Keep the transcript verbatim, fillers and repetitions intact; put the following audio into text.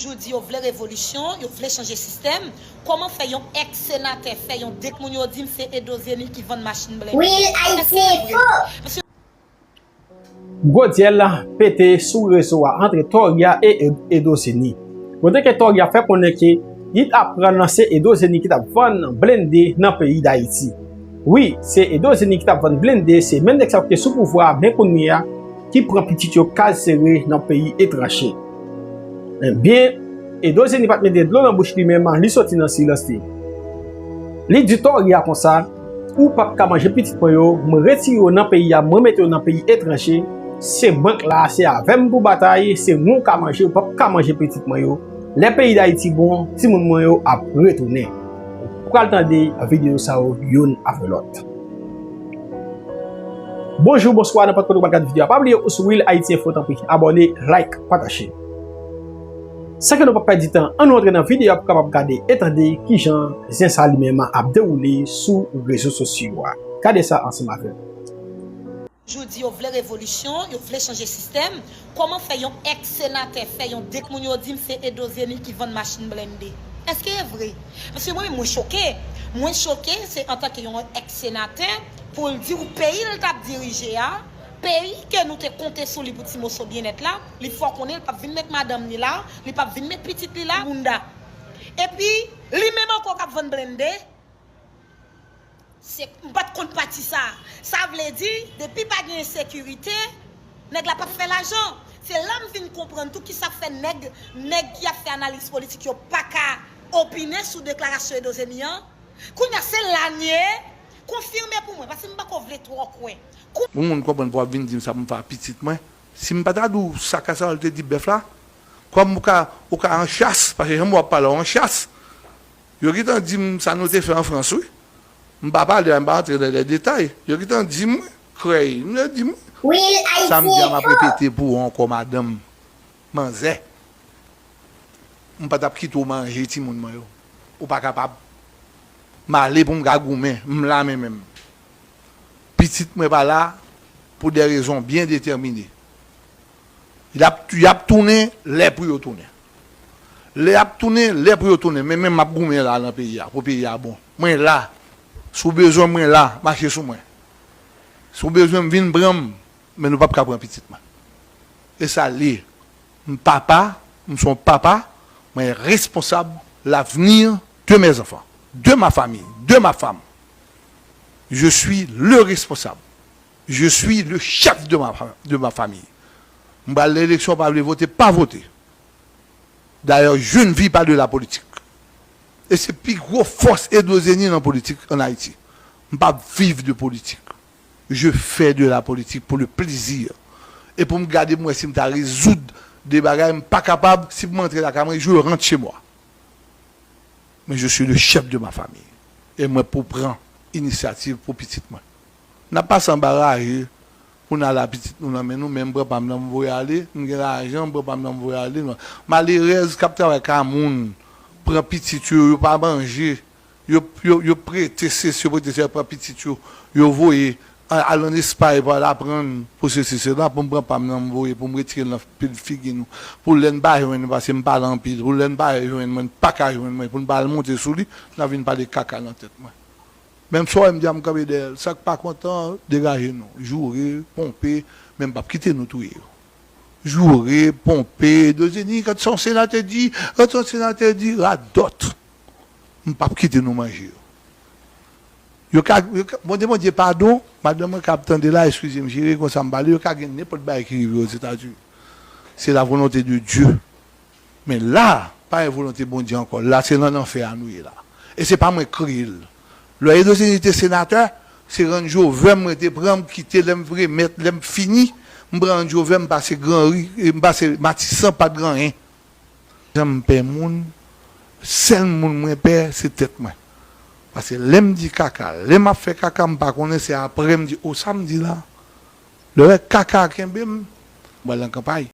Jodi yo vle revolisyon, yo vle chanje sistèm. Kòman fè yon èks senatè fè yon dek moun yo di m se Edo Zeni ki vann machin blende? Real Haiti Info. Gwo dyèl pete sou rezo a antre Toria e Edo Zeni. Kote ke Toria fè konnen ke li t aprann se Edo Zeni ki t ap vann blende nan peyi Dayiti. Wi, se Edo Zeni ki t ap vann blende, se menm nèg sa yo ki te sou pouvwa a, men kounye a, ki pran pitit yo kaz sere nan peyi etranje. Ebyen, Edo Zeni pa t mete dlo nan bouch li menm, li soti nan silans li. Li di Toria konsa, ou p ap ka manje pitit mwen yo, mwen retire yo nan peyi a, mwen mete yo nan peyi etranje, se mwen k la, se avè m pou batay, se mwen w ka manje, ou p ap ka manje pitit mwen yo. Lè peyi Dayiti bon, timoun mwen yo ap retounen. Ou pral tande videyo sa yo youn apre lòt. Bonjou, bonswa, nenpòt kote ou pral gade videyo a. Pa bliye ou sou Real Haiti Info, tanpri, abòne, like, pataje. San ke nou pa pèdi tan, ann nou antre nan videyo a pou kapab gade e tande kijan zen sa li menm ap dewoule sou rezo sosyo yo a. Gade sa ansanm avè m. Jodi yo vle revolisyon, yo vle chanje sistèm. Kòman fè yon èks senatè fè yon dek moun yo di m se Edo Zeni ki vann machin blende? Èske e vre? Paske mwen menm mwen choke. Mwen choke se antanke yon èks senatè pou l di w peyi l t ap dirije a, peyi ke nou te konte sou li pou ti moso byennèt la, li fè w konnen li p ap vin met madanm ni la, li p ap vin met pitit li la, bounda. Epi, li menm ankò k ap vann blende. Se, m pa t konn pati sa. Sa vle di, depi pa gen ensekirite, nèg la p ap fè lajan. Se la m vin konprann tou kisa k fè nèg, nèg ki ap fè analiz politik yo pa ka opine sou deklarasyon Edo Zeni an. Kounye a se la n ye, konfime pou mwen, paske m pako vle twò kwè. Kou- Yon moun konprann pou w ap vin di m sa pou m fè a pitit mwen. Si m pa ta di w sa Kasawòl te di bèf la, kòm ou ka, ou ka an chas, paske jan w ap pale w an chas, yo gentan di m sa nou te fè an Frans wi. M pa pale a, m pa antre nan lè detay. Yo gentan di m wi, krèy, m te di m wi. Sa m di a m ap repete pou ou ankò madanm, manzè. M pa t ap kite w manje timoun mwen yo. Ou pa kapab. M ale pou m ka goumen, m la men menm. Pitit mwen pa la pou de rezon byen detèmine. Y ap, y ap tounen lè pou yo tounen. Lè y ap tounen, lè pou yo tounen. Men, men m ap goumen la nan peyi a, pou peyi a bon. Mwen la. Si w bezwen mwen la, mache sou mwen. Si w bezwen m vin pran m, men nou p ap ka pran pitit mwen. E sa l ye. M papa, m se yon papa, mwen responsab l'avenir de mes enfants, de ma famille, de ma femme. Je suis le responsable. Je suis le chef de ma, de ma famille. M pral nan eleksyon, pa vle vote, pa vote. D'ailleurs, je ne vis pas de la politique. E se pi gwo fòs Edo Zeni nan politik an Ayiti. M p ap viv de politik. Je fais de la politique pour le plaisir. E pou m gade m wè si m ta rezoud de bagay, m pa kapab, si m antre lakay mwen, je rentre chez moi. Mais je suis le chef de ma famille. E mwen pou pran inisyativ pou pitit mwen. N ap pase anba raje pou n al a pitit nou nan men nou, men m pran pa m nan m voye ale, m gen lajan, m pran pa m nan m voye ale. Malerèz k ap travay kay moun, pran pitit yo, yo pa manje, yo, yo, yo prete sesi, yo prete sesi, yo pran pitit yo, yo voye al ann Espay pou al aprann pou sesi sela, pou m pran pa m nan m voye, pou m retire l nan pil figi nou, pou lè n pa jwenn, paske m pale anpil, pou lè n pa jwenn mwen, n pa ka jwenn mwen, pou n pa al monte sou li, n ap vin pale kaka nan tèt mwen. Menm sa w wè m di a m kanpe dèyè l. Sa k pa kontan, degaje nou. Joure, ponpe, men m p ap kite nou touye yo. Joure, ponpe, Edo Zeni, gad sa yon senatè di, gad sa yon senatè di, radòt. M p ap kite nou manje yo. Yo ka, yo ka, Bondye, Bondye, padon, madanm mwen ka ap tande la, eskize m, jere konsa m pale, yo ka gen nenpòt bagay ki rive yo Ozetazini. Se la volonte de Dye. Men la, pa gen volonte Bondye ankò. La, se nan lanfè a nou ye la. E se pa mwen k kreye l. Lè Edo Zeni te senatè, se Range Rover mwen te pran, m kite, lè m remèt, lè m fini, m pran Range Rover, m pase Gran Ri, e m pase Matisan, pa t gen anyen. Jan m pè moun, sèl moun mwen pè, se tèt mwen. Paske lè m di kaka, lè m ap fè kaka, m pa konnen, se apre m di, o, sa m di la. Lè w wè kaka kenbe m, m pral nan kanpay.